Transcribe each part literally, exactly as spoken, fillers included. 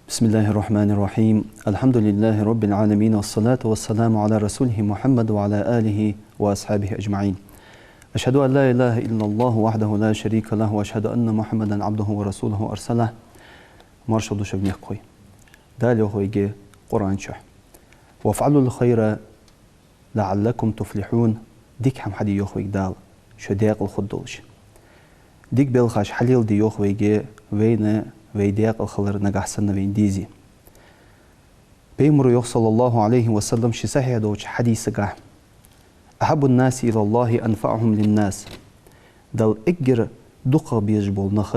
بسم الله الرحمن الرحيم. الحمد لله رب العالمين، والصلاة والسلام على رسوله محمد وعلى آله وأصحابه أجمعين. أشهد أن لا إله إلا الله وحده لا شريك له، وأشهد أن محمدا عبده ورسوله أرسله. Маршал да шуга, мехкахой. Дала йоах вайга Къуръан чу: «وافعلوا الخير لعلكم تفلحون». Дика хӀама хьаде йоах вайга Дала, шо даькъала хургдолаш. Дика белхаш хьалеладе йоах вайга, вайна вай даькъала хилар нагахь санна вайна дезе. Пайхамара йоах, صلى الله عليه وسلم, ший сахьихь долча хьадисагахь: «أحب الناس إلى الله أنفعهم للناس». Далла эггара дукхагӀа безаш бола нах,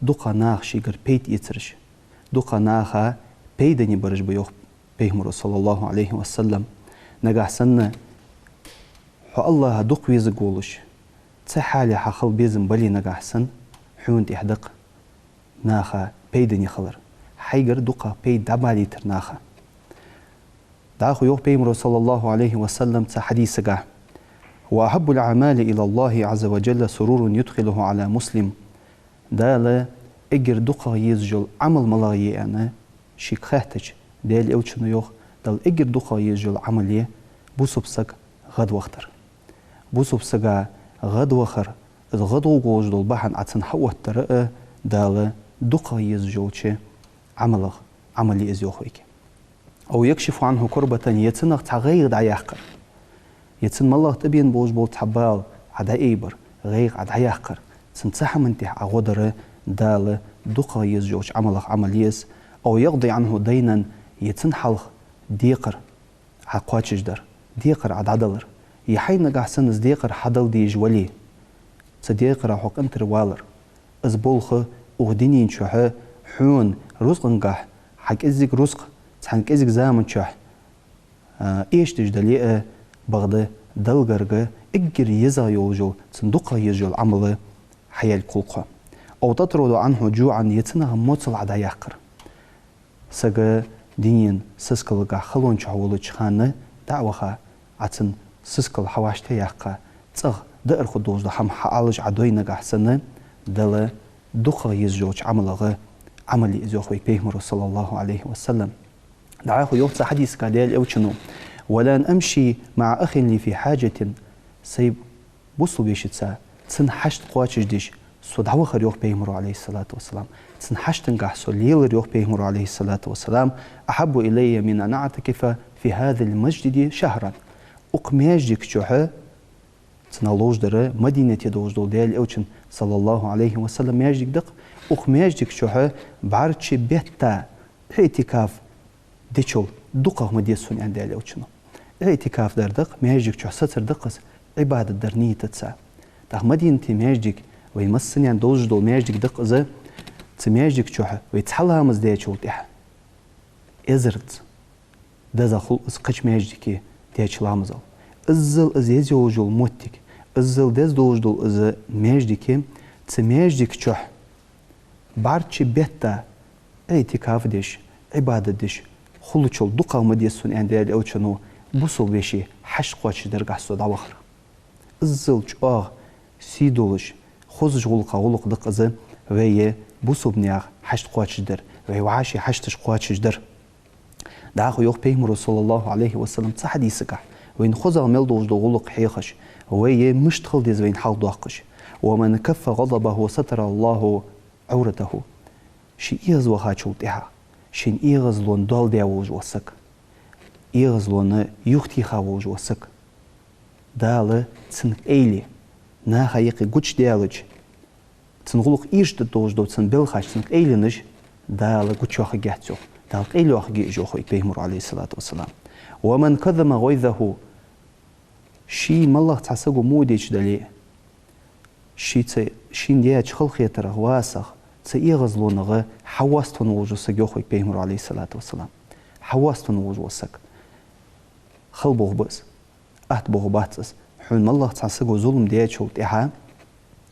дукхагӀа наха шийгара пайда эцараш, дукхагӀа наха пайдане бараш ба, йоах Пайхамара, صلى الله عليه وسلم. Нагахь санна хьо АллахӀа дукха везаргволаш, цу хьале хьа хила безам бале нагахь санна, хьона тӀехь да-кх наха пайдане хилар, хьайгара дукха пайда дӀабалийтар наха. ДӀахо йоах Пайхамара, صلى الله عليه وسلم, цу хьадисагахь: «وأحب الأعمال إلى الله عز وجل سرور يدخله على مسلم». Дала эггара дукхагӀа езаш йола Ӏамал малагӀа я аьнна, шийга хаьттача, Даьла Элчано йоах, Далла эггара дукхагӀа езаш йола Ӏамал я бусалба саг гӀадвахийтар. Бусалба сага гӀадвахар, из гӀадгӀоргволаш дола бахьан Ӏа цунна хьаоттар а Далла дукхагӀа езаш йолча Ӏамалех Ӏамал я из, йоах вайга. «أو يكشف عنه كربة», е цунах цхьа гӀайгӀа дӀаяьккхар. Е цунна малагӀа тӀабена болаш бола цхьа бала Ӏа дӀаайбар, гӀайгӀа Ӏа дӀаяккхар, цунна цу хӀаман тӀехь Ӏа гӀо дар а Далла дукхагӀа езаш йолча Ӏамалех Ӏамал я из. «أو يقضي عنه دينا», е цунна хьалха декхар Ӏа кхоачашдар, декхар Ӏа дӀадалар. Е хьайна нагахь санна из декхар хьадала дезаш вале, цу декхара хьо къинтӀера валар. Из болх укх дунен чухь хьона рузкъангахь, хьа кӀезига рузкъа цхьан кӀезига заман чухь, а, эшадеш дале а, бакъда Далла гарга эггара езагӀа йолаш йола, цунна дукхагӀа езаш йола Ӏамал хьаелларгва хьо. «أو تطرد عنه جوعا», е цунах моцал Ӏа дӀаяккхар. Саг дунен сискалгахь халончухь волча хана дӀа а ваха, Ӏа цунна сискал хьавӀашта а яьккха, цӀагӀа даар хургдолаш дола хӀама хьаалаш Ӏа дой нагахь санна, Далла дукхагӀа езаш йолча Ӏамалех Ӏамал я из, йоах вайга Пайхамара, صلى الله عليه وسلم. ДӀахо йоах цу хьадисагахь Даьла Элчано: «ولأن أمشي مع أخ لي في حاجة». Сай бусалба вешийца, цун хьашт кхоачашдеш со дӀавахар, йоах Пайхамара, عليه الصلاة والسلام. Цун хьаштагахь со лелар, йоах Пайхамара, عليه الصلاة والسلام, «أحب إلي من أن أعتكف في هذا المسجد شهرا». Укх маьждига чухь, цунах ловш дар Мадинате долаш дола Даьла Элчан, صلى الله عليه وسلم, маьждиг да-кх, укх маьждига чухь бӀарчча бетта иӀтикаф дечул дукхагӀа ма деза сона, аьннад Даьла Элчано. ИӀтикаф дар да-кх маьждига чухь сацар да-кх из, Ӏибадат дар нийтаца. ТӀаккха Мадинате маьждиг, вай массанена долаш дола маьждиг да-кх из, цу маьждига чухь вай цхьа ламаз даьчул тӀехьа, эзарза дезагӀа хул из кхыча маьждиге даьча ламазал. Иззал из еза йолаш йола моттиг, иззал деза долаш дола из маьждиг, цу маьждига чухь бӀарчча бетта иӀтикаф деш, Ӏибадат деш хулачул дукхагӀа ма деза сона, аьннад Даьла Элчано, бусалба веший хьашт кхоачашдарагахь со дӀавахар. Иззал чӀоагӀа сий долаш, хозача гӀулакхех гӀулакх да-кх из, вай бусалба наьха хьашт кхоачашдар, вай вӀаший хьашташ кхоачашдар. ДӀахо йоах Пайхамара, صلى الله عليه وسلم, цу хьадисагахь, вайна хозагӀа мел долаш дола гӀулакх хьехаш, вай мишта хила деза вайна хьалхадоаккхаш: «ومن كف غضبه ستره الله عورته». Ше эгӀазвахачул тӀехьа шийна эгӀазлон доал даь волаш вола саг, эгӀазлонна юхатеха волаш вола саг, Дала цун къайле наха юкъе гучадаьлча, цун гӀулакх ийрча долаш дола цун белхаш, цун къайленаш Дала гучайоаккхаргьяц, йоах. Дала къайлайоаккхаргья уж, йоах вайга Пайхамара, عليه الصلاة والسلام. «ومن كظم غيظه». Ший моллагӀа цхьа саго во деча дале, шийца, шийна даьча халахетарах, васах, цу эгӀазлонах хьавоаставенна волаш вола саг, йоах вайга Пайхамара, عليه الصلاة والسلام. Хьавоаставенна волаш вола саг. Хала болх ба из. Атта болх бац из. Хьона моллагӀа цхьан саго зулам даьчул тӀехьа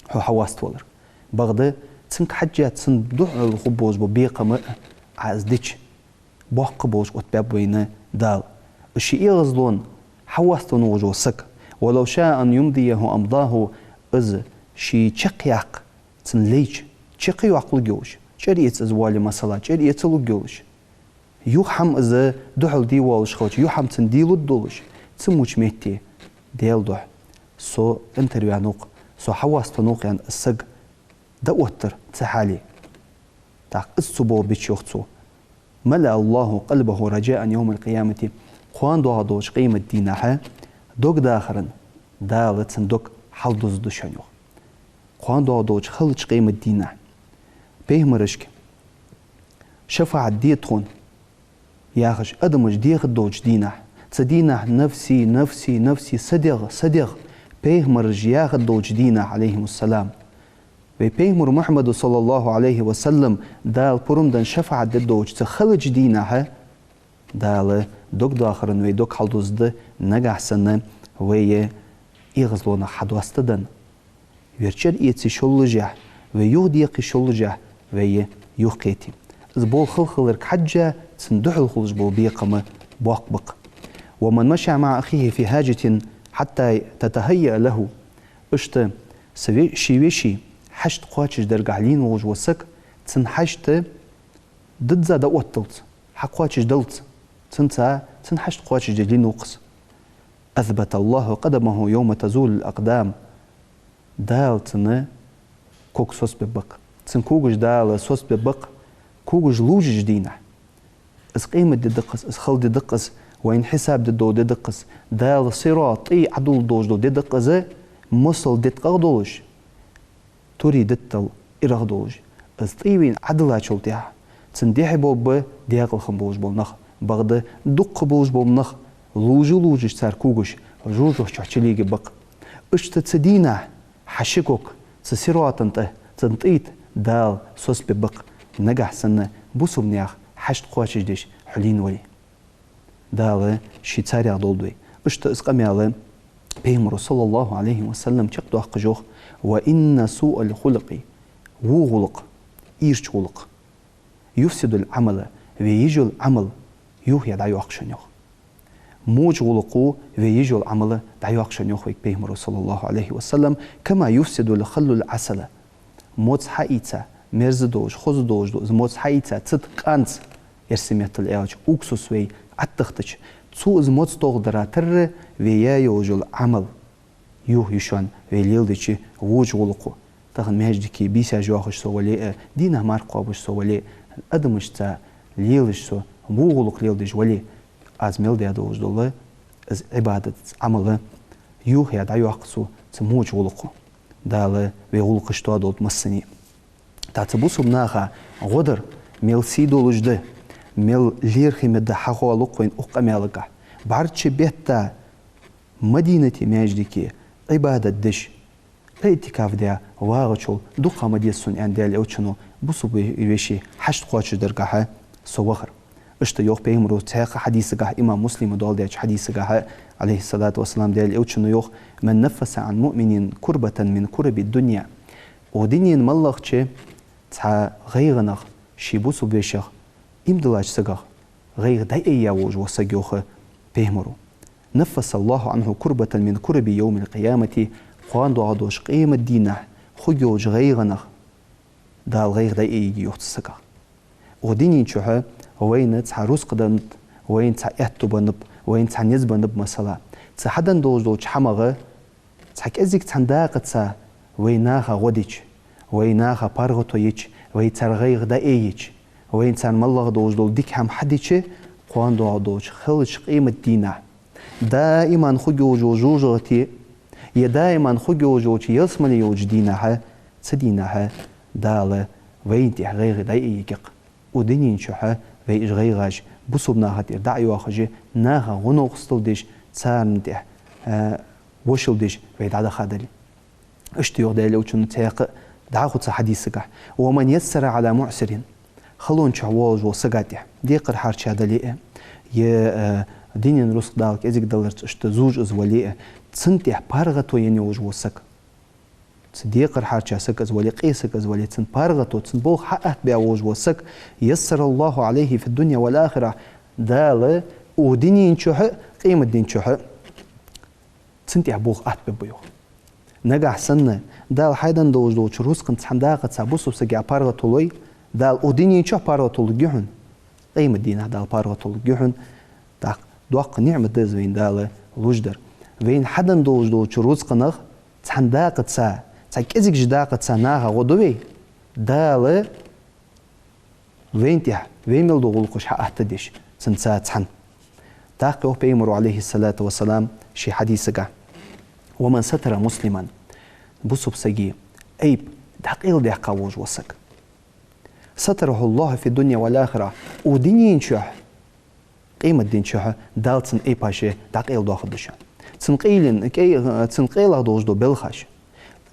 хьо хьавоаставалар. Бакъда цунга хьежжа цунна духьал хургболаш бола бекхам а Ӏа из дича, боккха болаш оттабаьб вайна Дала. Из ший эгӀазлонна хьавоаставенна волаш вола саг, «ولو شاء أن يمضيه أمضاه», из ше чакхъяккха цунна лайча, чакхйоаккхалургйолаш, чӀир эца из воале, масала, чӀир эцалургйолаш, юха хӀама из духьал де воалаш хилча, юха хӀама цунна делургдолаш, цу моча метте, Даьла духьа, со интервьюнух, со хьавоастанух аьнна, из саг дӀаоттар цу хьале. ТӀаккха из цу боху бича йохцо: «ملأ الله قلبه رجاء يوم القيامة». Кхоана доагӀа долча къемат дийнахьа дог дахаран Дала цун дог хьалдузду шоана, йоах. Кхоана доагӀа долча халача къемат дийнахьа пайхамарашка шафаӀат де тхона яхаш, адамаш дехаргдолча дийнахьа, цу дийнахьа «нафси, нафси, нафси», са дегӀ, са дегӀ, пайхамараш яхаргдолча дийнахьа, Ӏалайхимуссалам, вай пайхамара Мухьаммада, саллаллахӀу Ӏалайхи ва саллам, Дала пурам денна шафаӀат дергдолча цу халача дийнахьа Дала дог дахаран вай дог хьалдузду, нагахь санна вай эгӀазлонах хьадоастаденна, вай чӀир эца йиш йоллашехь, вай юхадекха йиш йоллашехь, вай юхакхете. Из болх хала хиларга хьежжа, цунна духьал хулаш бола бекхам боккха ба-кх. «ومن مشى مع أخيه في حاجة حتى تتهيأ له». Иштта са ве-, ший веший хьашт кхоачашдаргахьа лийнна волаш вола саг, цун хьашт дизза дӀаотталца, хьакхоачашдалца, цунца, цун хьашт кхоачашдеш лийнна ву-кх из. «أثبت الله قدمه يوم تزول الأقدام». Дала цун ког соцабергба-кх. Цун когаш Дала соцабергба-кх, когаш лувчача дийнахьа. Из къемат ди да-кх из, из хала ди да-кх из, вайна хьисап де дола ди да-кх из. Дала сират тӀий Ӏодуллаш дола ди да-кх из, масал деткъах долаш, турий диттал ирах долаш. Из тӀий вайна Ӏодиллачул тӀехьагӀа, цун дехьа болх ба декъалхам болаш бола нах, бакъда дуккха болаш бола нах, лувча-лувчаш цар когаш жожагӀатен чу чулийгаб-кх. Иштта цу дийнахьа хьа ши ког цу сиратан тӀа, цун тӀий тӀа Дала соцабергба-кх, нагахь санна бусалба наьха хьашт кхоачашдеш хьо лийнна вале. Дала ше царех долда вай. Иштта из къамаьл пайхамара, саллаллахӀу Ӏалайхи ва саллам, чакхдоаккхаш йоах: «وإن سوء الخلق», во гӀулакх, ийрча гӀулакх, «يفسد العمل», вай еш йола Ӏамал юхаяь дӀайоаккх шоана, йоах. Воча гӀулакхо вай еш йола Ӏамал дӀайоаккх шоана, йоах вайга пайхамара, саллаллахӀу Ӏалайхи ва саллам, «كما يفسد الخل العسل». Моц хьаийца, мерза долаш, хоза долаш дола из моц хьаийца, цу тӀа къанз, эрсий меттала аьлча, уксус вай Ӏоттахийтача, цо из моц тохадара тарра, вай яь йолаш йола Ӏамал юхаю шоана вай леладеча воча гӀулакхо. Тахан маьждиге бийсаш йоахаш со вале а, дийнахьа марха кхоабаш со вале а, адамашца лелаш со, во гӀулакх леладеш вале, аз мел даь долаш дола из Ӏибадат, из Ӏамал юхаяь дӀайоаккх цо цу воча гӀулакхо. Дала вай гӀулакхаш тоадолда массане. ТӀаккха цу бусалба наха гӀо дар мел сий долаш да, мел лерхӀаме да хьахоалу-кх вайна укх къамаьлагахьа. БӀарчча бетта Мадинате маьждиге Ӏибадат деш, иӀтикаф даь вагӀачул дукха ма деза сона, аьннад Даьла Элчано, бусалба веший хьашт кхоачашдаргахьа со вахар. Иштта йоах пайхамара цхьаькха хьадисагахьа, имам Муслима доаладеча хьадисагахьа, Ӏалайхи ссалату вассалам, Даьла Элчано йоах: «من نفس عن مؤمن كربة من كرب الدنيا». Укх дунен моллагӀча цхьа гӀайгӀанах, ший бусалба вешех иман диллача сагах гӀайгӀа дӀаайъяь волаш вола саг, йоах пайхамара, «نفس الله عنه كربة من كرب يوم القيامة». Кхоана доагӀа долча къемат дийнахьа хургйолча гӀайгӀанах Дала гӀайгӀа дӀаайъергья, йоах, цу сагах. Укх дунен чухь вайна цхьа рузкъа деннад, вайна цхьа аьттув беннаб, вайна цхьа низ беннаб, масала. Цу хьаденна долаш долча хӀамах цхьа кӀезига цхьан дакъаца вай наха гӀо дича, вай наха паргӀато йича, вай цар гӀайгӀа дӀаайича, вайна царна моллагӀа долаш дола дика хӀама хьадича, кхоана доагӀа долча халача къемат дийнахьа даиман хургйолаш йолча жожагӀате, е даиман хургйолаш йолча ялсмале йолча дийнахьа, цу дийнахьа Дала вайна тӀехьа гӀайгӀа дӀаайъергья-кх. Укх дунен чухь вай уж гӀайгӀаш бусалба наха тӀера дӀа а йоахаш, наха гӀо-новкъостал деш, царна тӀехьа, а, вошал деш вай дӀадаха дале. Иштта йоах Даьла Элчано цхьаькха дӀахо цу хьадисагахьа: «ومن يسر على معسر». Халончухь волаш вола сага тӀехьа декхар хьарчадаь дале а, е, а, дунен рузкъа Дала кӀезига даларца иштта зувш из вале а, цунна тӀехьа паргӀато енна волаш вола саг, цу декхар хьарча саг из вале, къе саг из вале, цун паргӀато, цун болх хьааттабаь волаш вола саг, «يسر الله عليه في الدنيا والآخرة», Дала укх дунен чухь а, къемат ден чухь а цунна тӀехьа болх аттабергба, йоах. Нагахь санна Дала хьаденна долаш долча рузкъан цхьан дакъа ца бусалба сага паргӀато лой, Дала укх дунен чу паргӀато лургья хьона. Къематдийнахь Дала паргӀато лургья хьона. ТӀаккха доккха ниӀмат да из вайна Дала луш дар. Вайна хьаденна долаш долча рузкъанах цхьан дакъа ца, цхьа кӀезигача дакъа ца наха гӀо ду вай, Дала вайна тӀехь, вай мел дола гӀулакхаш хьааттадеш, цунца цхьана. ТӀаккха йоах Пайхамара, Ӏалайхи ссалату вассалам, ший хьадисага: «ومن ستر مسلما», бусалба сага айп дӀакъайладаьккха волаш вола саг, «ستره الله في الدنيا والآخرة», укх дунен чу, къематден чу Дала цун айпаш дӀакъайладоахаргда шоана. Цун къайлен-, къай-, цун къайлагӀа долаш дола белхаш,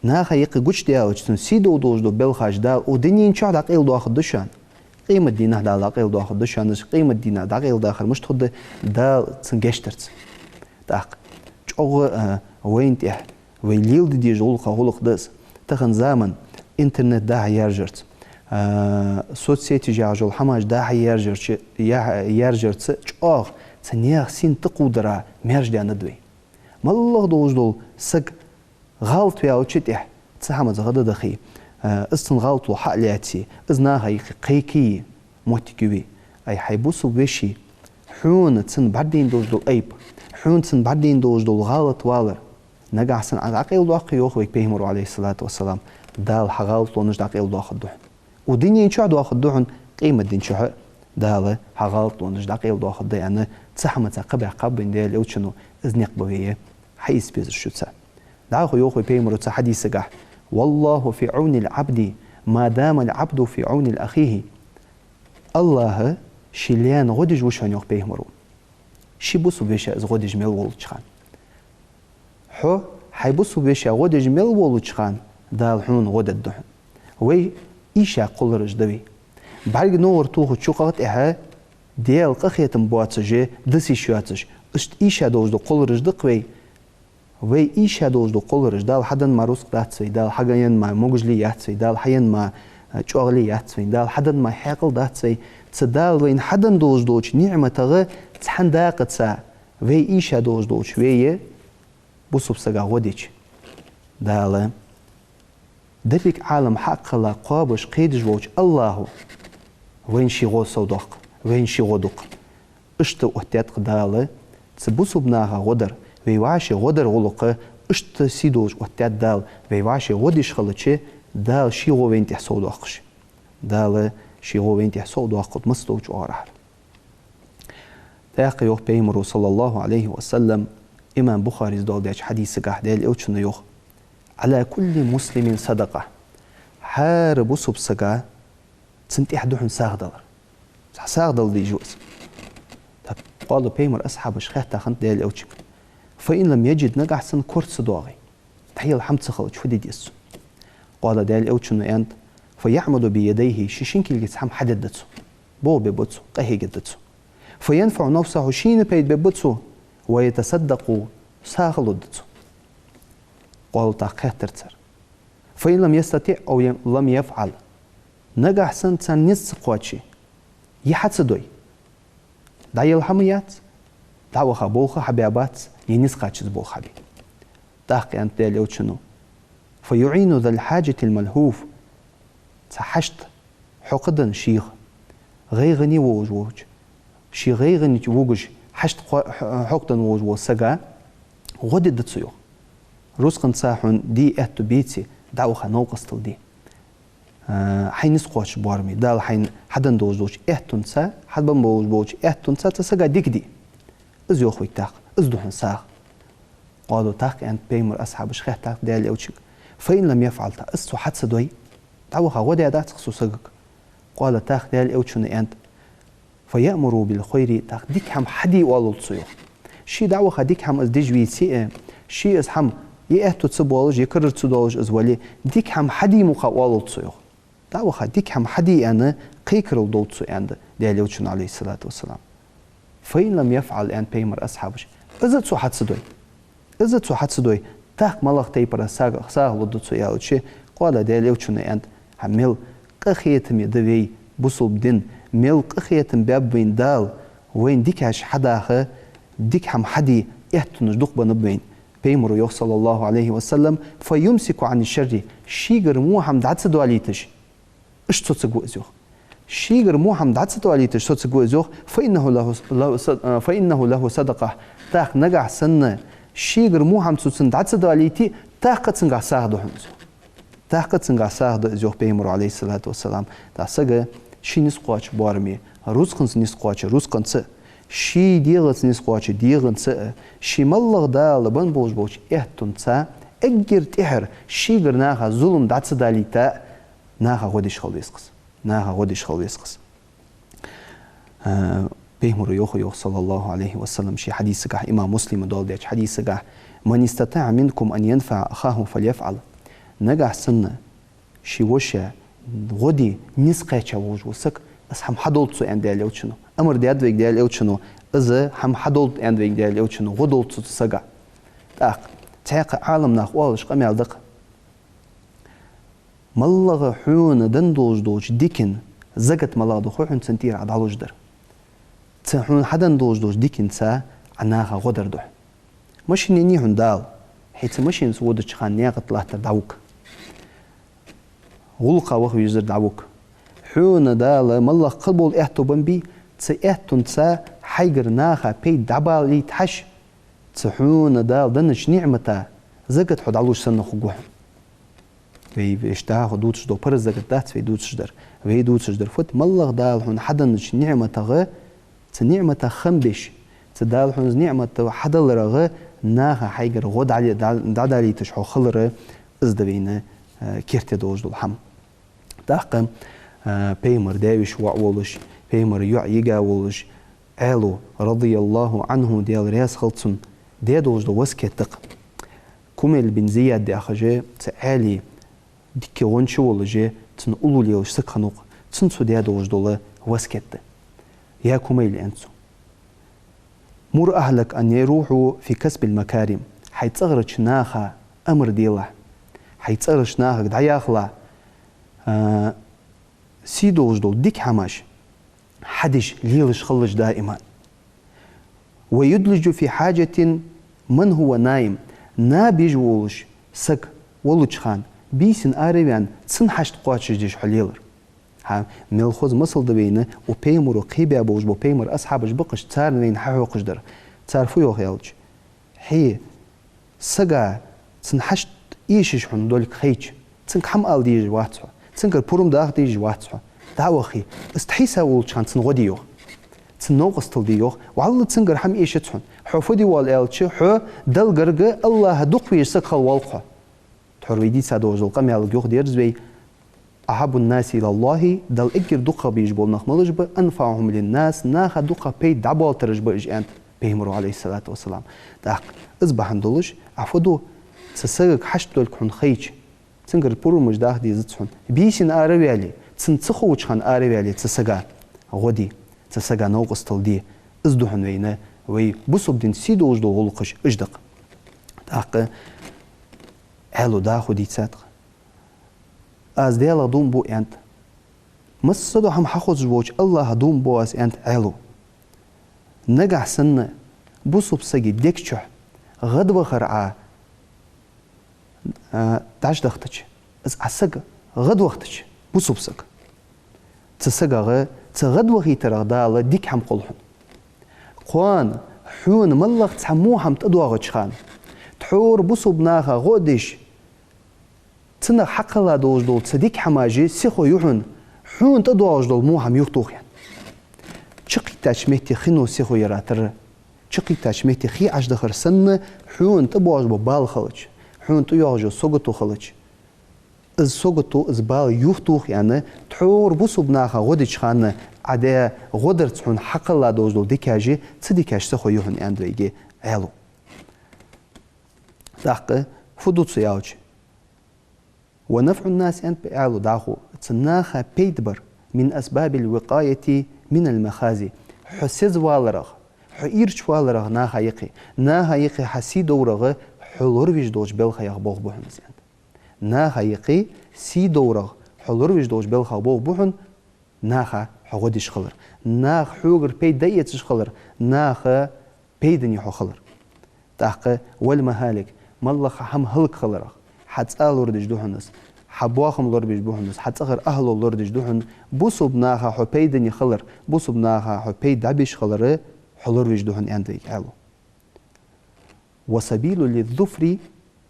наха юкъе гучадаьлча, цун сий долаш дола белхаш Дала укх дунен чу дӀакъайладоахаргда шоана. Къематдийнахь Дала дӀакъайладоахаргда шоана, къематдийнахь дӀакъайладахар мишта хургда? Дала цунна гешт дарца. ТӀаккха чӀоагӀа, а, вайна тӀехь вай леладе дезаш гӀулакхех гӀулакх да из. Тахан заман интернет дӀа-хьа яржарца, а, соцсеташ яхаш йола хӀамаш дӀа-хьа яржарца, я-, яржарца чӀоагӀа цу наьха син тӀакхувдара маьрша даьннад вай. МоллагӀа долаш дола саг гӀалат ваьлча тӀехь цу хӀамаца гӀаддахе, а, из цун гӀалатло хьа а лаьце, из наха юкъе кхайке моттиг я вай. Ай, хьай бусалба веший, хьона цунна бӀаргадайна долаш дола айп, хьона цунна бӀаргадайна долаш дола гӀалат валар нагахь санна Ӏа дӀакъайладоаккхе, йоах вайга Пайхамара, Ӏалайхи ссалату вассалам, Дала хьа гӀалатлонаш дӀакъайладоахаргда хьона. Укх дунен чу доахаргда хьона, къематден чу Дала хьа гӀалатлонаш дӀакъайладоахаргда аьнна, цу хӀамаца кхаъ баьккхаб вайна Даьла Элчано, из никъ ба вай хьаэца безар шуца. ДӀахо йоах вай Пайхамара цу хьадисага: «والله في عون العبد ما دام العبد في عون أخيه». АллахӀ ший лайна гӀо деш ва шоана, йоах Пайхамара, ший бусалба вешийна из гӀо деш мел волча хана. Хьо хьай бусалба вешийна гӀо деш мел волча хана Дала хьона гӀо дергда хьона. Вай ийша кхоллараш да вай. БӀарга ногӀар тохача юкъагӀа тӀехьа Даьла къахетам боацаш, дас йиш йоацаш, иштта ийша долаш дола кхоллараш да-кх вай. Вай ийша долаш дола кхоллараш, Дала хьаденна мара рузкъа дац вай, Дала хьаенна мара могашал яц вай, Дала хьаенна мара, а, чӀоагӀал яц вай, Дала хьаденна мара хьаькъал дац вай. Цу Дала вайна хьаденна долаш долча ниӀматех цхьан дакъа ца вай ийша долаш долча вай бусалба сага гӀо дича, Дала деррига Ӏалам хьакхелла кхобаш, кхедаш волча АллахӀа вайна ший гӀо совдоаккх, вайна ший гӀо ду-кх. Иштта оттадаьд-кх Дала цу бусалба наха гӀо дар, вай вӀаший гӀо дара гӀулакх, иштта сий долаш оттадаьд Дала, вай вӀаший гӀо деш хилча, Дала ший гӀо вайна тӀехь совдоаккхаш. Дала ший гӀо вайна тӀехь совдоаккхалда массадолча оагӀорахьара. ТӀаккха йоах Пайхамара, саллаллахӀу Ӏалайхи ва саллам, имам Бухарис доаладеча хьадисага, Даьла Элчано йоах: «على كل مسلم صدقة». ХӀара бусалба сага цунна тӀехь да хьона сагӀа далар. Цхьа сагӀа дала дезаш ва из. ТӀаккха къала Пайхамара асхьабаша хаьттад хиннад Даьла Элчанга: «فإن لم يجد», нагахь санна кора ца доагӀе, дӀаяла хӀама ца хилча, фу де деза цо? Къала, Даьла Элчано аьннад: «فيعمد بيديه», ший шин кулгаца хӀама хьадергда цо, болх бергба цо, къахьегергда цо. «فينفع نفسه», шийна пайда бергба цо, «ويتصدق», сагӀа лургда цо. Къала, тӀаккха хаьттар цар: «فإن لم يستطع أو لم يفعل». Нагахь санна царна низ ца кхоаче, е хьа ца дой, дӀаяла хӀама яц, дӀаваха болх хьабаь бац, е низ кхаччалца болх хьабе. ТӀаккха аьннад Даьла Элчано: «فيعين ذا الحاجة الملهوف». Цхьа хьашт хьокхадаь шийх, гӀайгӀане волаш волча, ший гӀайгӀане вугаш, хьашт хьо-, хьо-, хьокхадаь волаш волча сага гӀо дергда цо, йоах. Рузкъанца хьона де аьттув беце, дӀаваха новкъостал де. А, хьай низ кхоачаш боараме, Дала хьайна хьаденна долаш долча аьттонца, хьабенна болаш болча аьттонца цу сага дика де. Из йоах вайга тӀаккха, из да хьона сагӀа. Къала, тӀаккха аьннад Пайхамара асхьабаша, хаьттад Даьла Элчанга: «فإن لم يفعل», тӀаккха из цо хьа ца дой, дӀаваха гӀо даь дац-кх цо сагага. Къала, тӀаккха Даьла Элчано аьннад: «فيأمر بالخير», тӀаккха дика хӀама хьаде оалалда цо, йоах. Ше дӀаваха дика хӀама из деш веце а, ше из хӀама е аьттув ца боалаш, е карара ца доалаш из вале, дика хӀама хьаде мукъагӀа оалалда цо, йоах. ДӀаваха дика хӀама хьаде аьнна, кхайкарал долда цо, аьннад Даьла Элчано, Ӏалайхи ссалату вассалам. «فإن لم يفعل», аьннад Пайхамара асхьабаша. Из а цо хьа ца дой, из а цо хьа ца дой, тӀаккха малагӀа тайпара сагӀа, сагӀа лургда цо аьлча, къала, Даьла Элчано аьннад: хӀа, мел къахетаме да вай бусалба дин, мел къахетам баьб вайна Дала, вайна дикаш хьадаха, дика хӀама хьаде аьттонаш дукха беннаб вайна. Пайхамара йоах, саллаллахӀу Ӏалайхи ва саллам: «فيمسك عن الشر», шийгара во хӀама дӀа ца доалийташ, иштта соцаргва из, йоах. Шийгара во хӀама дӀа ца доалийташ соцаргва из, йоах. «فإنه له، له صد-، فإنه له صدقة». ТӀаккха нагахьа санна шийгара во хӀама цо цунна дӀа ца доалийте, тӀаккха цунгахьа сагӀа да хьона из, йоах. ТӀаккха цунгахьа сагӀа да из, йоах Пайхамара, Ӏалайхи ссалату вассалам. ТӀаккха сага ший низ кхоача боараме, рузкъанца низ кхоача рузкъанца, ший дегӀаца низ кхоача дегӀаца, ший моллагӀа Дала бенна болаш болча аьттонца, эггара тӀехьара шийгара наха зулам дӀа ца далийта, наха гӀо деш хила веза-кх из. Наха гӀо деш хила веза-кх из. А, Пайхамара йоах, йоах, саллаллахӀу Ӏалайхи ва саллам, ший хьадисагахь, имам Муслима доаладеча хьадисагахь: «من استطاع منكم أن ينفع أخاه فليفعل». Нагахьа санна ший воша гӀо де низ кхаьча волаш вола саг, из хӀама хьадолда цо, аьннад Даьла Элчано. Амар даьд вайга Даьла Элчано, из хӀама хьадолда, аьннад вайга Даьла Элчано, гӀо долда цо цу сага. ТӀаккха цхьаькха Ӏаламнаха оалаш къамаьл да-кх: моллагӀа хьона денна долаш долча дикан закат малагӀа да хой хьона, цунна тӀера Ӏа дӀалуш дар. Цу хьона хьаденна долаш долча диканца Ӏа наха гӀо дар да хьона. Машин еннай хьона Дала, хьо цу машинаца водача хана наькъа тӀа латтар дӀавуг. ГӀулакха ваха везар дӀавуг. Хьона Дала моллагӀа кхыбола аьттув беннабий, цу аьттонца хьайгара наха пайда дӀабалийта хьажа, цу хьона Дала деннача ниӀмата закат хьо дӀалуш санна хургва хьона. Вай вешта хьо дувцаш дола параз закат дац вай дувцаш дар. Вай дувцаш дар фуд: моллагӀа Дала хьона хьаденнача ниӀматагара, цу ниӀматах хам беш, цу Дала хьона из ниӀмат хьадаларагара наха хьайгара гӀо дӀа-, дӀа-, дӀадалийташ хьо хилар, из да вайна, э, керте долаш дола хӀама. ТӀаккха, э, Пайхамара даь-веший воӀ волаш, Пайхамара йоӀ-йига волаш, Ӏаьлас, радияллахӀу Ӏанху, Даьла раьза хилва цунна, даь долаш дола васкет да-кх. Кумайл бин Зияд яхаш, цу Ӏаьлий дикка гӀонча волаш, цунна уллув лелаш саг хиннав-кх, цунна цо даь долаш дола васкет да. «يا كميل», аьннад цо, «مر أهلك أن يروحوا في كسب المكارم». Хьай цӀагӀарча наха амар делахь, хьай цӀагӀарча нахага дӀаяхалахь, а, сий долаш дола дика хӀамаш хьадеш, лелаш хилалаш даим. «ويدلج في حاجة من هو نائم». Наб еш волаш саг волча хана, бийсан араваьнна, цун хьашт кхоачашдеш хьо лелар. ХӀа, мел хоза масал да вайна укх Пайхамара кхебаь болаш бола Пайхамара асхьабаш бакъаш, царна вайна хьахьокхаш дар. Цар фу йоах аьлча: хье, сага цун хьашт эшаш хьона долга хайча, цунга хӀама ала дезаш вац хьо, цунгара пурам даха дезаш вац хьо, дӀа а вахе, из тхьийса волча хана цунна гӀо де, йоах. Цунна новкъостал де, йоах. ВаллахӀи, цунгара хӀама эшац хьона. Хьо фу де воалл аьлча, хьо Далла гарга АллахӀа дукха везаш саг хила воалл-кх хьо. Тхьовра вай дийца долаш дола къамаьлага юхадерз вай: «أحب الناس إلى الله», Далла эггара дукхагӀа безаш бола нах малаш ба? «أنفعهم للناس», наха дукха пайда дӀабоалийтараш ба уж, аьннад Пайхамара, Ӏалайхи ссалату вассалам. ТӀаккха из бахьан долаш, Ӏа фу ду, цу сагага хьашт долга хьона хайча, цунгара пурамаш даха дезац хьона, бийсан ара а ваьле, цунна ца ховча хана ара а ваьле, цу сага гӀо де, цу сага новкъостал де. Из да хьона вайна, вай бусалба дина сий долаш дола гӀулакхаш уж да-кх. ТӀаккха Ӏаьлас дӀахо дийцад-кх: «Аз Даьлах дув буъ», аьннад. «Массадола хӀама хьахозаш волча АллахӀах дув буъ аз», аьннад Ӏаьлас. Нагахьа санна бусалба сага дег чу гӀадвахар Ӏа, а, дӀачудахийтача, из Ӏа саг гӀадвахийтача, бусалба саг, цу сагагара, цу гӀадвахийтарах Дала дика хӀама кхолл хьона. Кхоана хьона моллагӀа цхьа во хӀама тӀадоагӀача хана, тхьовра бусалба наха гӀо а деш, цунах хьакхелла долаш дола цу дика хӀамаш сихо ю хьона, хьона тӀадоагӀаш дола во хӀама юхатоха, аьнна. Чукхийттача метте хино сихо яр а тара, чукхийттача метте хий Ӏочудахар санна, хьона тӀабоагӀаш бола бала хилча, хьона тӀайоагӀаш йола сагото хилча, из сагото, из бала юхатоха, аьнна, тхьовра бусалба наха гӀо деча хана Ӏа даь гӀо дарца хьона хьакхелла долаш дола дикаш, цу дикаш сихо ю хьона, аьннад вайга Ӏаьлас. ТӀаккха фу ду цо аьлча: «ونفع الناس», аьннад Ӏаьлас дӀахо, цу наха пайда бар, «من أسباب الوقاية من المخازي». Хьо сезаваларах, хьо ийрчаваларах наха юкъе, наха юкъе хьа сий доврагӀа хьо лоравеш долча белхаех болх ба хьона из, аьннад. Наха юкъе сий доврагӀа хьо лоравеш долча белхех болх ба хьона наха хьо гӀо деш хилар, наха хьогара пайда дӀаэцаш хилар, наха пайдане хьо хилар. ТӀаккха: «والمهالك», МаллагӀа хӀама хӀалакхиларах хьа цӀа лорадеш да хьона из, хьа боахам лорабеш ба хьона из, хьа цӀагӀара ахӀло лорадеш да хьона, бусалба наха хьо пайдане хилар, бусалба наха хьо пайда дӀабеш хилар хьо лоравеш да хьона, аьннад вайга Ӏаьлас. «والسبيل للظفر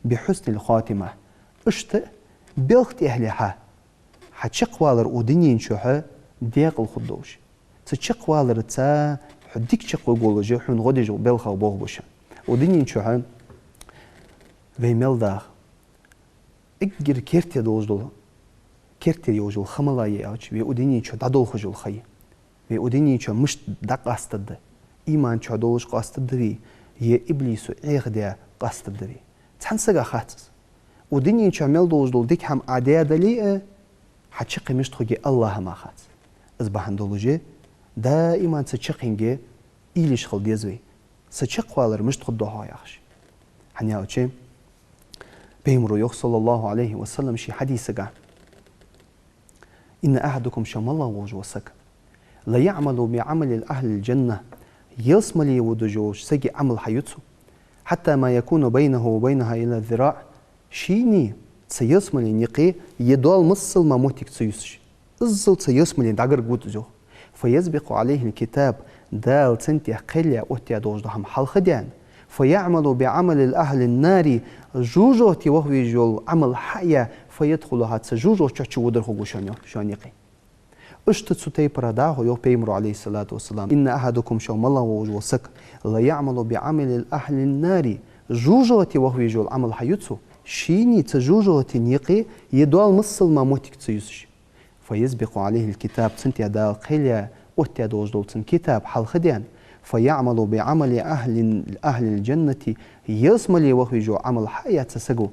بحسن الخاتمة». Иштта белха тӀехьале хьа, хьа чакхвалар укх дунен чухь декъала хургдолаш. Цу чакхваларца хьо дика чакхваргволаш хьона гӀо деш белхах болх ба шоана. Укх дунен чухь вай мел даха эггара керте долаш дола, керте йолаш йола ха мала я аьлча, вай укх дунен чу дӀадолхаш йола ха я. Вай укх дунен чу мишта дӀакъастаргда? Иман чу долаш къастаргда вай, е иблисо Ӏехадаь къастаргда вай? Цхьан сага хац из. Укх дунен чу мел долаш дола дика хӀама Ӏа даь дале а, хьа чаккхе мишта хургья АллахӀа мара хац. Из бахьан долаш даиман цу чаккхенга уйла еш хила деза вай. Са чакхвалар мишта хургда-хьогӀ яхаш. ХӀана аьлча, Пайхамаро йоах, صلى الله عليه وسلم, ший хьадисага: «إن أحدكم», шоай мел волаш вола саг, «ليعمل بعمل أهل الجنة», ялсмале водаш волча сага Ӏамал хьаю цо, «حتى ما يكون بينه وبينها إلا ذراع», шийна цу ялсмален юкъе е доал масала мара моттиг ца юсаш. Иззал цу ялсмален дӀагарга вуд из, йоах. «فيسبق عليه الكتاب», Дала цунна тӀа кхел яь оттадаь долаш дола хӀама хьалха а даьнна, «فيعمل بعمل أهل النار», жожагӀате ваха везаш йола Ӏамал хьа а яь, «فيدخلها», цу жожагӀата чу водар хургва шоана, йоах, шоана юкъе. Иштта цу тайпара дӀахо йоах Пайхамаро, عليه الصلاة والسلام: «إن أحدكم», шоай мел волаш вола саг, «ليعمل بعمل أهل النار», жожагӀате ваха везаш йола Ӏамал хьаю цо, шийна цу жожагӀатен юкъе е доал масала мара моттиг ца юсаш. «فيسبق عليه الكتاب», цунна тӀа Дала кхел яь оттадаь долаш дола цун китаб хьалха а даьнна, «فيعمل بعمل أهل، أهل الجنة», ялсмале ваха везаш йола Ӏамал хьа а яь цу саго,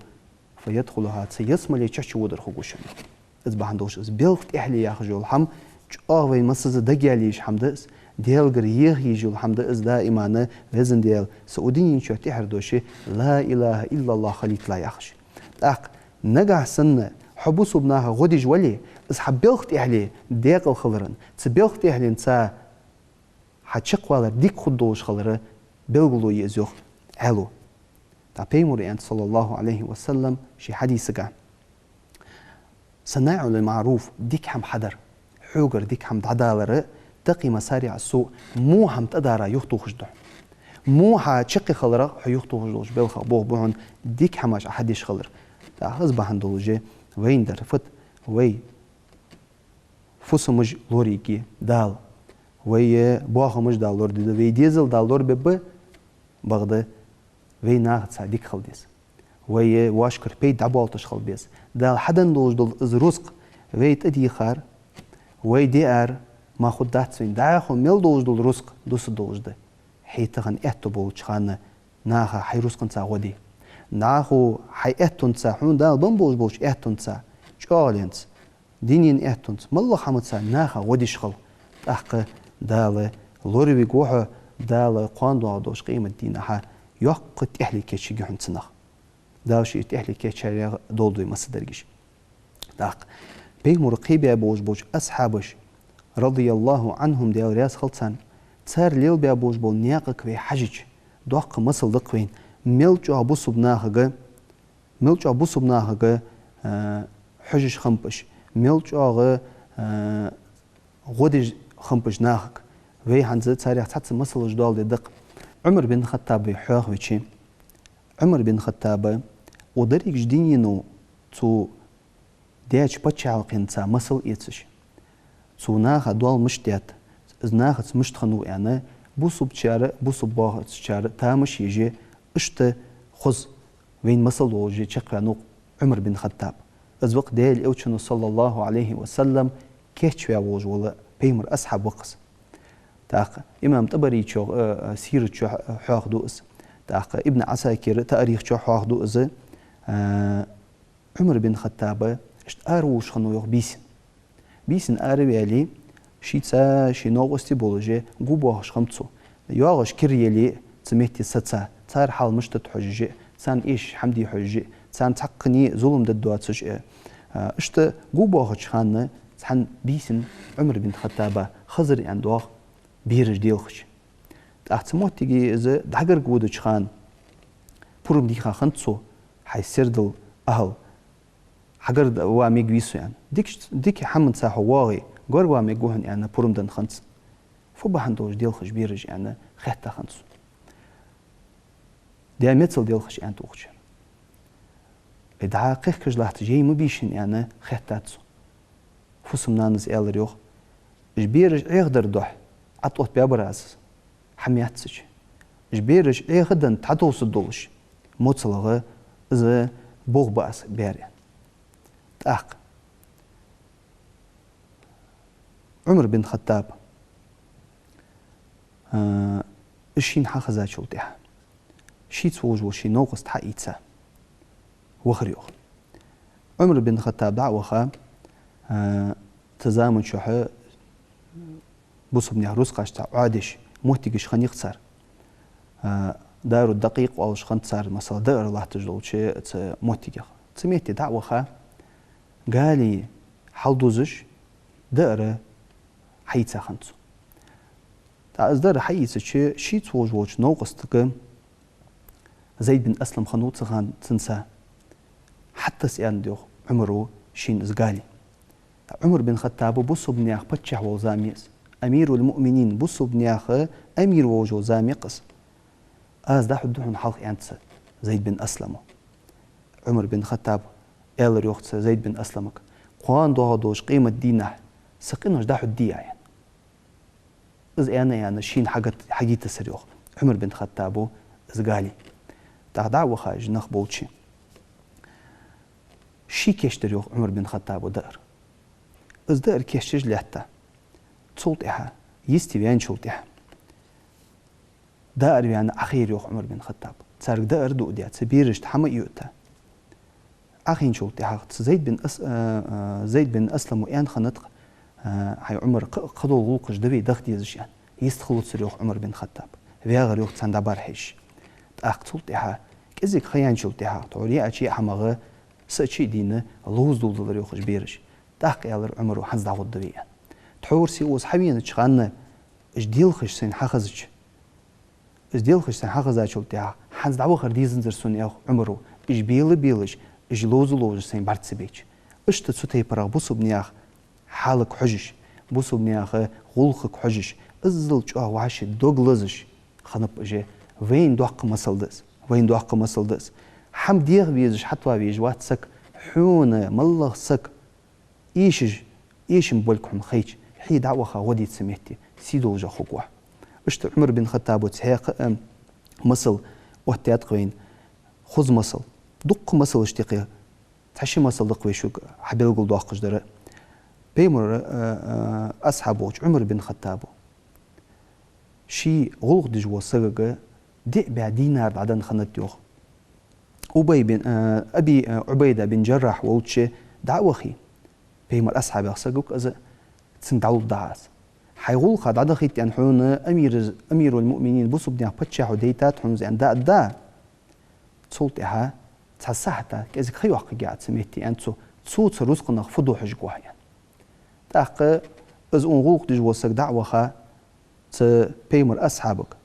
«فيدخلها», цу ялсмален чу водар хургва шоана. Из бахьан долаш из белха тӀехьале яхаш йола хӀама чӀоагӀа вайна массаза дагаяла езаш хӀама да из, Даьлагара еха езаш йола хӀама да из, даиман, Веза Даьла, са укх дунен чу тӀехьара дош «لا إله إلا الله» хилийталахь яхаш. ТӀаккха нагахьа санна хьо бусалба наха гӀо деш вале, из хьа белха тӀехьале декъала хиларах, цу белха тӀехьаленца хьа чакхвалар дика хургдолаш хилара белгало я из, йоах Ӏаьлас. ТӀаккха Пайхамаро аьннад, صلى الله عليه وسلم, ший хьадисага: «صنائع المعروف», дика хӀама хьадар, хьогара дика хӀама дӀадалар, «تقي مصارع السوء», во хӀама тӀадара юхатохаш да хьона. Во хьа чаккхе хиларах хьо юхатохаш долча белхах болх ба хьона дика хӀамаш Ӏа хьадеш хилар. ТӀаккха из бахьан долаш вайна дар фуд? Вай фусамаш лорайергья Дала, вай боахамаш Дала лорадергда, вай дезал Дала лорабергба, бакъда вай нахаца дика хила деза. Вай вайшкара пайда дӀабоалийташ хила беза. Дала хьаденна долаш дола из рузкъа вай тӀадийхар, вай диар мара хургдац вайна. ДӀахо мел долаш дола рузкъа дусаргдолаш да хьай тахан аьттув болча хана наха хьай рузкъанца гӀо де. ДӀахо хьай аьттонца, хьона Дала бенна болаш болча аьттонца, чӀоагӀленца, дунен аьттонца, моллагӀа хӀаманца наха гӀо деш хила. ТӀаккха Дала лоравергва хьо, Дала кхоана доагӀаш долча къематдийнахьа йоккха тӀехьале кийчъергья хьона цунах. Дала ший тӀехьале кийчъяьрех долда вай массадараш. ТӀаккха Пайхамаро кхебаь болаш болча асхьабаша, رضي الله عنهم, Даьла раьза хилва царна, цар лелабаь болаш бола наькъага вай хьежача, доккха масал да-кх вайна, мел чӀоагӀа бусалба нахага, мел чӀоагӀа бусалба нахага, а, хьожаш хиннаб уж, мел чӀоагӀа, а, гӀо деш хиннаб уж нахага. Вай хӀанз царех цхьацца масалаш доаладе деза-кх. Ӏумар бин Хаттаб вай хьоахавича, Ӏумар бин Хаттаба укх дерригача дунено цо даьча паччахьалкхенца масал эцаш, цо наха доал мишта даьд, из нахаца мишта хиннав аьнна, бусалбачар, бусалба боахачар тамаш еш, иштта хоза вайна масал долаш чакхваьннав-кх Ӏумар бин Хаттаб. Из ва-кх Даьла Элчано, صلى الله عليه وسلم, кийчваь волаш вола Пайхамара асхьаб ва-кх из. ТӀаккха имам ТӀабаречо, э, э, сират чу хьоахаду из. ТӀаккха Ибн Ӏасакира таърих чу хьоахаду из. Э, Ӏумар бин Хаттаб иштта аравувш хиннав, йоах, бийсан. Бийсан араваьле, шийца ший новкъостий болаш, гу боахаш хиннаб цо. ЙоагӀаш кир яле, цу метте саца, цар хьал мишта да хьожаш, царна эшаш хӀама де хьожаш, царна цхьаккха зулам дергдоацаш, а, иштта гу боахача хана цхьан бийсан Ӏумар бин Хаттаба Хизр аьнна доагӀа бераш делхаш. ТӀаккха цу моттиге из дӀагарга водача хана пурам дийха хиннад цо, хьай сердал ахӀал, хьагарга ва мегаргвий со, аьнна. Дикача, дика хӀаманца хьо воагӀе, гарга ва мегаргва хьона, аьнна, пурам денна хиннад цунна. Фу бахьан долаш делхаш бераш, аьнна, хаьттад хьона цо. Даь мецал делхаш, аьннад укхо. Э, дӀа кхехкаш латташ яй ма бий шун, аьнна, хаьттад цо. Фусам-нанас аьлар йоах: «Уж бераш Ӏехадар духьа Ӏооттабаьбар аз, хӀама яц цу чу. Уж бераш Ӏехаденна дӀатувсаш долаш моцалгӀа из болх ба аз баьр», аьнна. ТӀаккха Ӏумар бин Хаттаб, а, из шийна хьахезачул тӀехьагӀа, шийца волаш вола ший новкъост хьаийца вахар йоах. Ӏумар бин Хаттаб дӀа а ваха, а, цу заман чухь бусалба наьха рузкъашца Ӏодеш моттигаш хиннай-кх цар. А, Дару Дакъикъ оалаш хиннад цар, масала, даар латташ долча цу моттигах. Цу метте дӀа а ваха, гали хьалдузаш, даар хьаийца хиннад цо. ТӀаккха из даар хьаийцача, шийца волаш волча новкъостага, Зайд бин Аслам хиннав цу хана цунца, хьатасса аьннад йоах Ӏумара шийна из гали. Ӏумар бин Хаттаба бусалба наьха паччахь вола зама я из. Амирул-муъминин, бусалба наьха амир волаш вола зама я-кх из. Аз дӀахьоргда хьона хьалха, аьннад цо Зайд бин Аслама. Ӏумар бин Хаттаба аьлар йоах цу Зайд бин Асламага: «Кхоана доагӀаш долча къематдийнахьа са къинош дӀахьоргдий Ӏа?» Из аьнна, аьнна, шийна хьагат-, хьагийтасар йоах Ӏумар бин Хаттаба из гали. ТӀаккха дӀа а ваха, уж нах болча, ший кийчдир йоах Ӏумар бин Хаттаба даар. Из даар кийчдеш лаьтта. Цул тӀехьагӀа, йисте ваьнначул тӀехьагӀа, даар ваьнна Ӏохайра йоах Ӏумар бин Хаттаб. Царга даар дуадаь, цу берашта хӀама йоатта. Ӏохайначул тӀехьагӀа цу Зайд бин Ас-, а, а, Зайд бин Аслама аьнна хиннад-кх: «А, хӀай Ӏумар, кхы, кхыдола гӀулакхаш да вай даха дезаш», аьнна. Йистхилацар йоах Ӏумар бин Хаттаб. ВагӀар йоах царна дӀабӀарахьежаш. ТӀаккха цул тӀехьагӀа, кӀезига ха яьнначул тӀехьагӀа, тхьовра яьча яа хӀамах са а чу а дийна, ловза дулдалар йоах уж бераш. ТӀаккха аьлар Ӏумара: «ХӀанз дӀагӀоргда вай», аьнна. Тхьовра со укхаза хьавенача хана, уж делхаш сайна хьахезача, уж делхаш сайна хьахезачул тӀехьагӀа, хӀанз дӀавахар дезанзар сона, йоах Ӏумара, уж бела а белаш, уж ловза а ловзаш сайна бӀарга ца байча. Иштта цу тайпарах бусалба наьха хьалага хьожаш, бусалба наьха гӀулакхага хьожаш, иззал чӀоагӀа вӀаши дог лазаш хиннаб уж. Вайна доккха масал да из, вайна доккха масал да из. ХӀама деха везаш, хьатӀавала везаш вац саг, хьона малагӀа саг эшаш, эшам болга хьона хайча, хьо дӀа а ваха гӀо де цу метте, сий долаш хургва хьо. Иштта Ӏумар бин Хаттаба цхьаькха а масал оттадаьд-кх вайна, хоза масал. Дуккха масалаш да-кх, цхьа-ши масал да-кх вай шуга хьабелгалдоаккхаш дар. Пайхамара, а, а, асхьаб волча Ӏумар бин Хаттаба ший гӀулакх деш волча сагага диъ бӀаь динар дӀаденна хиннад йоах. Убай бин, а, Аби, а, Ӏубайда бин Джаррахь волча дӀа а вахе, пайхамара асхьабех саг ва-кх из, цунга дӀалургда Ӏа из. Хьай гӀулакха дӀадахийта, аьнна, хьона амир-, амирул-муъминин, бусалба наьха паччахьо дайтад хьона из, аьнна, дӀа а даь, цул тӀехьагӀа цхьа сахьат, кӀезига ха йоаккхаргья Ӏа цу метте, аьннад цо, цо цу рузкъанах фу дохьаш гу Ӏа, аьнна. ТӀаккха из укхун гӀулакх деш вола саг дӀа а ваха, цу пайхамара асхьабага,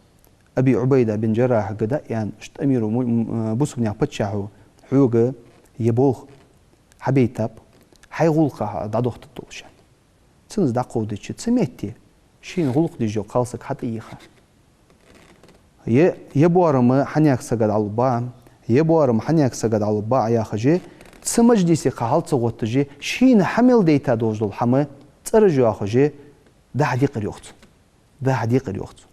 Аби Ӏубайда бин Джаррахьага дӀа а аьнна, иштта амиру му-, м-, бусалба наьха паччахьо хьога ер болх хьабайтаб, хьай гӀулакха дӀадохийтаргда уж, аьнна. Цунна из дӀакховдадича, цу метте шийна гӀулакх деш йола кхалсаг хьатӀаийха. Е, е боарам хьанех сага дӀалургба, е боарам хьанех сага дӀалургба Ӏа яхаш, цу мажлисе кхы хьал ца гӀотташ, шийна хьа мел дайта долаш дола хӀама цӀераш йоахаш, дӀа-хьа декъар йоах цо. ДӀа-хьа декъар йоах цо.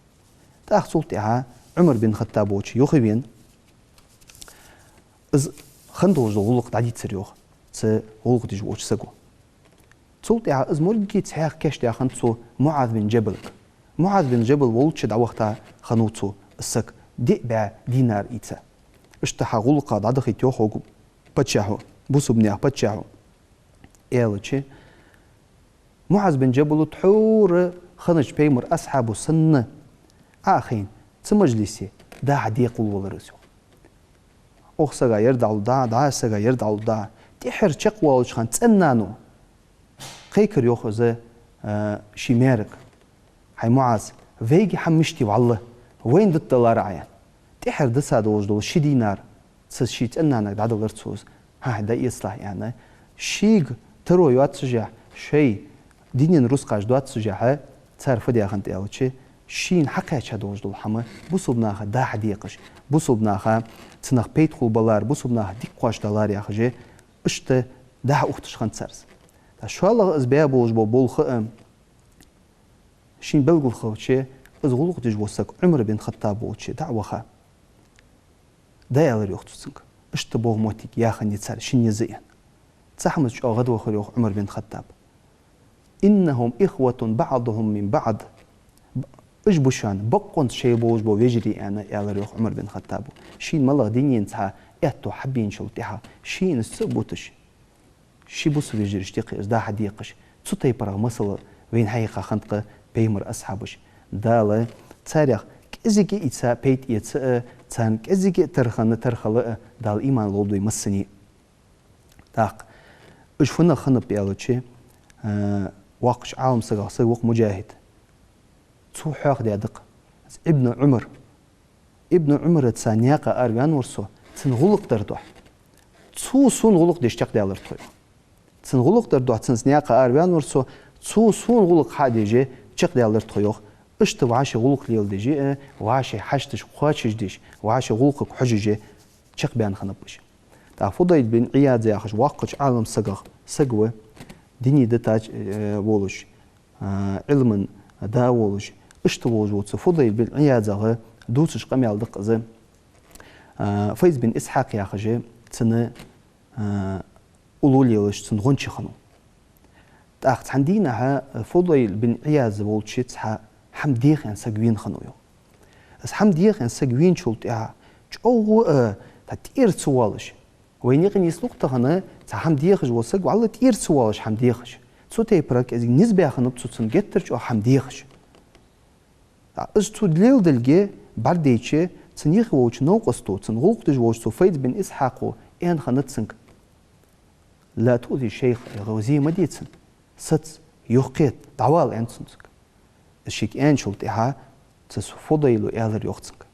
ТӀаккха цул тӀехьагӀа Ӏумар бин Хаттаб волча юхавена, из хинна долаш дола гӀулакх дӀадийцар йоах цу гӀулакх деш волча саго. Цул тӀехьагӀа из мурдий цхьаькха кийчдаь хиннад цо МуӀаз бин Джабалага. МуӀаз бин Джабал волча дӀавахийта хиннав цо из саг, диъ бӀаь динар ийца. Иштта хьа гӀулакха дӀадахийта йоах хьога паччахьо, бусалба наьха паччахьо, аьлча, МуӀаз бин Джабала тхьовра хиннача пайхамара асхьабо санна Ӏохайна, цу мажлисе дӀа-хьа декъа волавелар из йоах. Укх сага ер дӀалургда, дӀа сага ер дӀалургда. ТӀеххьара чакхвоалача хана цӀен-нанас кхайкар йоах из, а, ший маьрага: «ХӀай МуӀаз, вайга хӀама мишта я валла, вайна дутадалара Ӏа», аьнна. ТӀеххьара диса долаш дола ши динар Цо ший цӀен-нанага дӀадалар цо из. ХӀа, хьай да эцалахь, аьнна. Шийга таро йоаццашехь, шоай дунен рузкъаш доаццашехь, цар фу даь хиннад аьлча, шийна хьакхаьча долаш дола хӀама бусалба наха дӀа-хьа декъаш, бусалба наха цунах пайда хулбалар, бусалба наха дика кхоачадалар яхаш, иштта дӀа-хьа ухийташ хиннад цар из. ТӀаккха шоллагӀа из баь болаш бола болх а, шийна белгалхилча, из гӀулакх деш вола саг Ӏумар бин Хаттаб волча дӀа а ваха, дӀа аьлар йоах цо цунга: «Иштта боагӀа моттиг яь хиннай цар шин низ», аьнна. Цу хӀамаца чӀоагӀа гӀадвахар йоах Ӏумар бин Хаттаб. «إنهم إخوة بعضهم من بعض». Уж ба шоана боккъонца шоай болаш бола вежарий, аьнна, аьлар йоах Ӏумар бин Хаттаба. Шийна малагӀа дунен цхьа аьттув хьабеначул тӀехьагӀа, шийна из ца а буташ, ший бусалба вежарашта юкъе из дӀа-хьа декъаш, цу тайпарагӀа масал вайна хьаяьккха хиннад-кх пайхамара асхьабаша. Дала царех кӀезига а ийца пайда эца а, царна кӀезига а тархана тархала а Дала иман лолда вай массане а. ТӀаккха уж фу нах хиннаб аьлча, а, воккхача Ӏалам сагах саг ва-кх Муджахид. Цо хьоахадаьд-кх из Ибн Ӏумар. Ибн Ӏумараца наькъа араваьннавар со, цун гӀулакх дар духьа. Цо сона гӀулакх деш чакхдаьлар тхо, йоах. Цун гӀулакх дар духьа цунца наькъа араваьннавар со, цо сона гӀулакх хьа а деш чакхдаьлар тхо, йоах. Иштта вӀаший гӀулакх леладеш а, вӀаший хьашташ кхоачашдеш, вӀаший гӀулакхага хьожаш а чакхбаьнна хиннаб уж. ТӀаккха Фудайл бин Ӏияз яхаш воккхача Ӏалам сагах саг ва, дина дитача, э, волаш, а, Ӏилман да волаш, иштта волаш вола цу Фудайл бин Ӏиязах дувцаш къамаьл да-кх из. А, Файз бин Исхьакъ яхаш цун, а, уллув лелаш, цун гӀонча хиннав. ТӀаккха цхьан дийнахьа Фудайл бин Ӏияз волча цхьа хӀама деха аьнна саг вена хиннав, йоах. Из хӀама деха аьнна саг веначул тӀехьагӀа чӀоагӀа, а, тӀа тӀера ца воалаш, вайна юкъе нийслу-кх тахан цхьа хӀама дехаш вола саг, валлахӀи, тӀера ца воалаш хӀама дехаш. Цу тайпара кӀезига низ баь хиннаб цо цунна геттара чӀоагӀа хӀама дехаш. Из цо леладелга бӀаргадайча, цун юхе волча новкъосто, цун гӀулакх деш волча цу Файз бин Исхьакъо аьнна хиннад цунга: «لا تؤذ الشيخ», йоах, зе ма де цунна, саца, юхакхета, дӀавала, аьннад цо цунга. Из шийга аьнначул тӀехьагӀа цу Фудайла аьлар йоах цунга: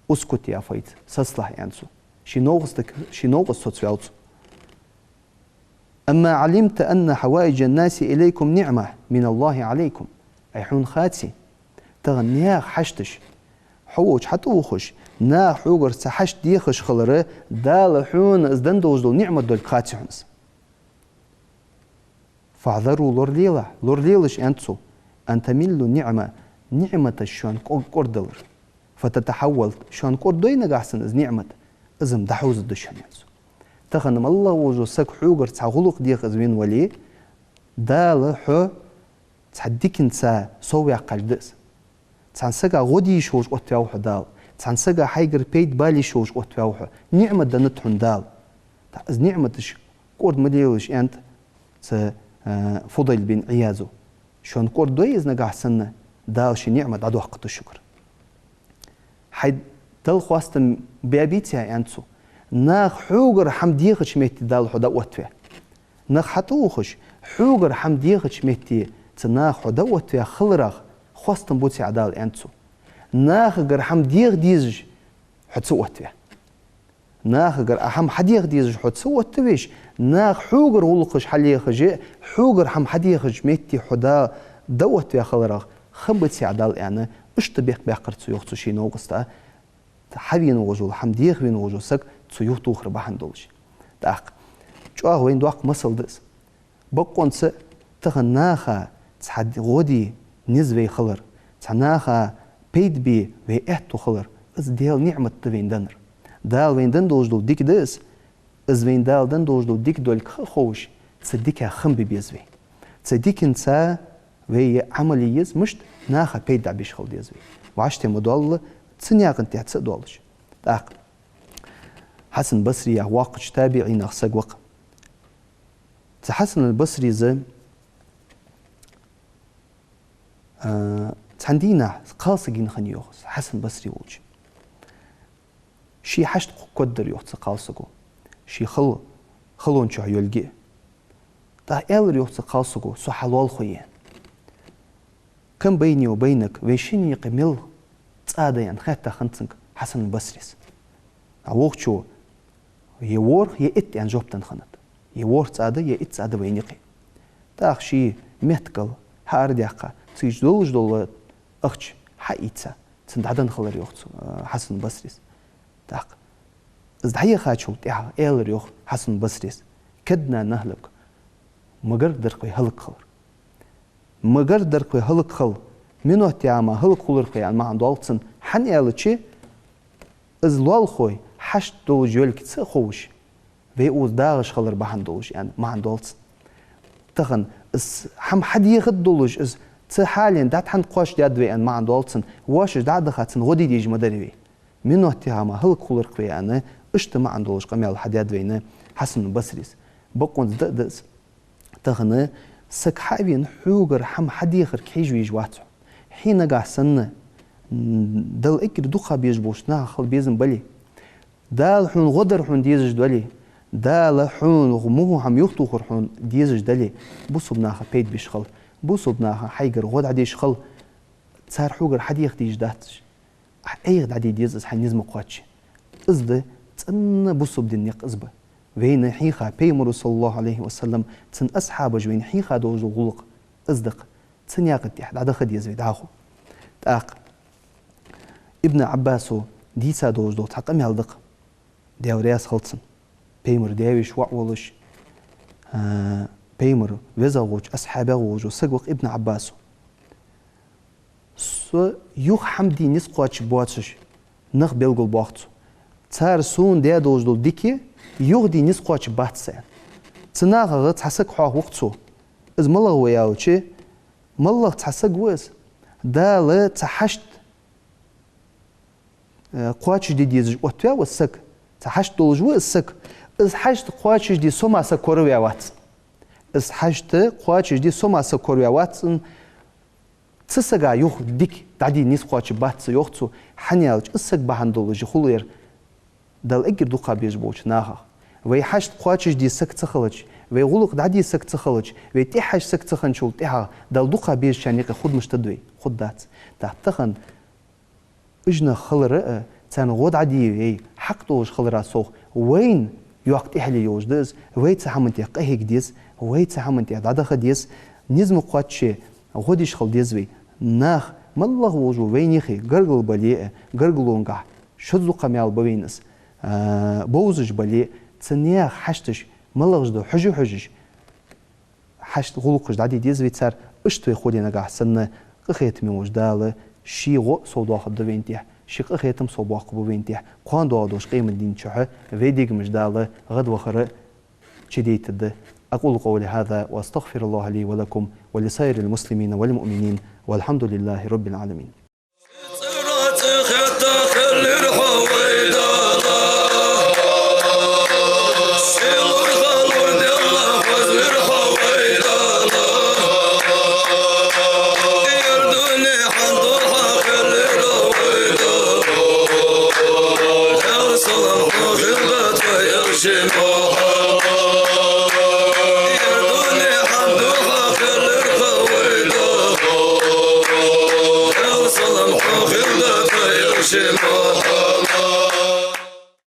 «اسكت يا فيض», сацалахь, аьннад цо. Ший новкъост-, ший новкъост соцаваьв цо. «أما علمت أن حوائج الناس إليكم نعمة من الله عليكم». Ай, хьона хаций, тахан наьха хьашташ, хьо волча хьатӀаухаш, наха хьогара цхьа хьашт дехаш хилар Дала хьона из денна долаш дола ниӀмат долга хаций хьона из? «فاحذروا», лоралелахь, лоралелаш, аьннад цо, «أن تملوا النعمة», ниӀматаш шоана кӀо-, кӀордадалар. «فتتحول», шоана кӀордадой нагахьа санна из ниӀмат, из-м дӀахьовзаргда шоана, аьннад цо. Тахан малагӀа волаш вола саг хьогара цхьа гӀулакх деха из вена вале, Дала хьо цхьа диканца совъяккхаргда из. Цхьан сага гӀо де йиш йолаш оттаваьв хьо Дала, цхьан сага хьайгара пайда бала йиш йолаш оттаваьв хьо, ниӀмат деннад хьона Дала. ТӀаккха из ниӀматаш кӀорда ма лелаш, аьннад цу, э, Фудайл бин Ӏиязо. Шоана кӀордадой из нагахьа санна, Дала ший ниӀмат дӀадоаккхаргда шугара. Хьай Далла хоастам баьбий-те, аьннад цо, наха хьогара хӀама дехача метте Дала хьо дӀаоттаве. Наха хьатӀаухаш, хьогара хӀама дехача метте цу наха хьо дӀаоттаваь хиларах хоастам бу-те Ӏа Дала, аьннад цо, нахагара хӀама деха дезаш хьо ца оттаве. Нахагара Ӏа хӀама хьадеха дезаш хьо ца оттавеш, наха хьогара гӀулакхаш хьалехаш а, хьогара хӀама хьадехача метте хьо Дала дӀаоттаваь хиларах хам бу-те Ӏа Дала, аьнна, иштта бехк баьккхар цо, йоах, цу ший новкъоста. Хьавена волаш вола, хӀама деха вена волаш вола саг цу юхатохар бахьан долаш. ТӀаккха чӀоагӀа вайна доккха масал да из. Боккъонца тахан наха цхьа д-, гӀо де низ вай хилар, цхьа наха пайда бе вай аьттув хилар, из Даьла ниӀмат да вайна деннар. Дала вайна денна долаш дола дика да из, из вайна Дала денна долаш дола дика долга ха а ховш, цу диках хам бе беза вай. Цу диканца вай Ӏамал е еза, мишта наха пайда дӀабеш хила деза вай. ВӀаштӀехьа ма доалла, цу наькъа тӀа ца а доалаш. ТӀаккха Хьасан Басри яха воккхача табиӀинех саг ва-кх. Цу Хьасан аль-Басрис, а, цхьан дийнахьа кхалсаг енна хиннай, йоах, Хьасан Басри волча. Ший хьашт кхо-, кӀордадар, йоах, цу кхалсаго, ший хал-, халончох йолга а. ТӀаккха аьлар, йоах, цу кхалсаго: «Со хьа лоалахо я». «كم بيني وبينك», вай шинне юкъе мел цӀа да, аьнна, хаьттад хиннад цунга Хьасан аль-Басрис. ВокхӀачо е ворхӀ, е итт аьнна жоп денна хиннад. Е ворхӀ цӀа да, е итт цӀа да вайна юкъе. ТӀаккха ший меттагал хьаарадаьккха, цигача долаш дола ахча хьаийца, цунна дӀаденна хилар йоах цо, а, Хьасан Басрис. ТӀаккха из дӀаяхачул тӀехьагӀа аьлар йоах Хьасан Басрис: «كدنا نهلك». Ма гарга дар-кх вай хӀалакхилар. Ма гарга дар-кх вай хӀалакхила. Минот яха мара хӀалакхулар-кх вай аьнна маӀан долаш цун. ХӀана аьлча, из лоалахой хьашт долаш йолга ца ховш, вай укхаза дагӀаш хилар бахьан долаш аьнна маӀан долаш цун. Тахан из хӀама хьадехаргдолаш, из цу хьале дӀатӀа хӀана кхоачашдаьд вай аьнна маӀан долаш цун. Воашаш дӀа а даха, цунна гӀо де дезаш ма дарий вай. Минот яха мара хӀалакхулар-кх вай аьнна, иштта маӀан долаш къамаьл хьадаьд вайна Хьасан Басрис. Бокъонца да а да из. Тахан саг хьа а вена, хьогара хӀама хьадехарга хьежа везаш вац хьо. Хьо нагахьа санна, м, Далла эггара дукха безаш болча нахах хила безам бале, Дала хьона гӀо дар хьона дезаш дале, Дала хьона мугӀа хӀама юхатохар хьона дезаш дале, бусалба наха пайда беш хила, бусалба наха хьайгара гӀо дӀадеш хила, цар хьогара хьадеха дезаш дац уж. Ӏайха дӀаде деза из, хьай низ ма кхоачча. Из да цӀена бусалба дина никъ, из ба. Вайна хьийха Пайхамара, صلى الله عليه وسلم, цун асхьабаша вайна хьийха долаш дола гӀулакх из да-кх. Цу наькъа тӀа дӀадаха деза вай дӀахо. ТӀаккха Ибн Ӏаббаса дийца долаш дола цхьа къамаьл да-кх. Даьла раьза хилва цунна. Пайхамар даь-веший воӀ волаш, а, Пайхамара везагӀа волча асхьабех волаш вола саг ва-кх Ибн Ӏаббас. Со юха хӀама де низ кхоачаш боацаш нах белгалбоах цо. Цар сона даь долаш дола дика юха де низ кхоачаш бац са. Цу нахага цхьа саг хьоахаву-кх цо. Из малагӀа ва аьлча, малагӀа цхьа саг ва из? Дала цхьа хьашт, э, кхоачашде дезаш оттаваь ва из саг. Цхьа хьашт долаш ва из саг. Из хьашт кхоачашде со мара саг кораваь вац. Из хьашт кхоачашде со мара саг кораваь вац. Цу сага юха дика дӀаде низ кхоачаш бац са, йоах цо, хӀана аьлча из саг бахьан долаш хул ер Далла эггара дукха безаш болча нахах. Вай хьашт кхоачашде саг ца хилча, вай гӀулакх дӀаде саг ца хилча, вай тӀехьажа саг ца хинначул тӀехьагӀа Далла дукха безачарна юкъе хургда-м дац вай, хургдац. ТӀаккха тахан уж нах хилар а, царна гӀо дӀадийя вай хьакъ долаш хилара совгӀа, вайна йоккха тӀехьале йолаш да из, вай цу хӀаман тӀа къахьега деза, вай цу хӀаман тӀа дӀадаха деза, низ ма кхоаччача гӀо деш хила деза вай. Нах, малагӀа волаш вола вайна юхе гаргало бале а, гаргалонгахьа шозза дукха маьл ба вайна из, а, бовзаш бале а, цу наьха хьашташ малагӀаш да хьожаш-хьожаш, хьашт гӀулакхаш дӀаде деза вай цар. Иштта вай хуле, нагахьа санна къахетаме волча Дала ший гӀо совдоахаргда вайна тӀа, ший къахетам совбоаккхаргба вайна тӀа, кхоана доагӀа долча къематдийнахьа вай дегаш Дала гӀадвахар чудайтаргда. أقول قولي هذا وأستغفر الله لي ولكم ولسائر المسلمين والمؤمنين والحمد لله رب العالمين.